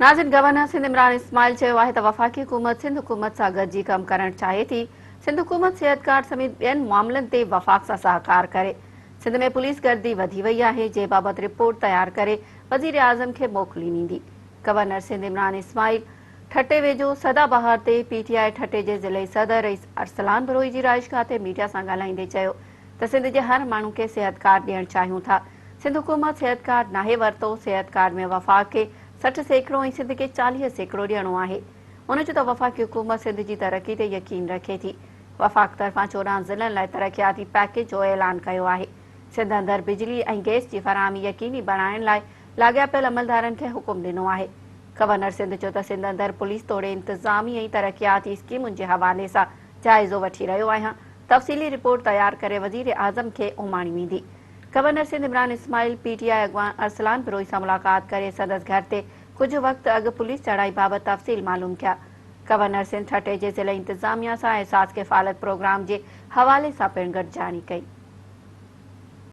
ناظرين گورنر سنڌ عمران اسماعيل چيو آهي ته وفاقي حڪومت سنڌ حڪومت سان گڏجي ڪم ڪرڻ چاهي ٿي، سنڌ حڪومت صحت ڪارڊ سميت ٻين معاملن تي وفاق سان سهڪار ڪري، سنڌ ۾ پوليس گردي وڌي وئي آهي، جنهن بابت رپورٽ تيار ڪري وزيراعظم کي موڪلي ويندي. گورنر سنڌ عمران اسماعيل ٺٽي ويجهو سدا بهار تي پي ٽي آء ٺٽي جي ضلعي صدر رئيس ارسلان بروهي جي رهائشگاهه تي ميڊيا سان ڳالهائيندي چيو ته سنڌ جي هر ماڻهو کي صحت ڪارڊ ڏيڻ چاهيون ٿا، سنڌ حڪومت صحت ڪارڊ ناهي ورتو، صحت ڪارڊ ۾ وفاق کي 60% ۽ سنڌ کي 40% ڏيڻو آهي. هن چيو ته وفاقي حڪومت سنڌ جي ترقي تي يقين رکي ٿي، وفاق طرفان 14 ضلعن لاء ترقياتي پيڪيج جو اعلان ڪيو آهي، سنڌ اندر بجلي ۽ گئس جي فراهمي يقيني بڻائڻ لاء لاڳاپيل عملدارن کي حڪم ڏنو آهي. گورنر سنڌ چيو ته سنڌ اندر پوليس توڙي انتظامي ۽ ترقياتي اسڪيمن جي حوالي سان جائزو وٺي رهيو آهيان، تفصيلي رپورٽ تيار ڪري وزيراعظم کي اماڻي ويندي. Governor Sindh Imran Ismail P T I اڳواڻ ارسلان بروهي سان ملاقات ڪري سندس گهر تي ڪجهه وقت اڳ پوليس چڙهائي بابت تفصيل معلوم ڪيا. گورنر سنڌ ٺٽي جي ضلعي انتظاميا سان احساس ڪفالت پروگرام جي حوالي سان پڻ گڏجاڻي ڪئي.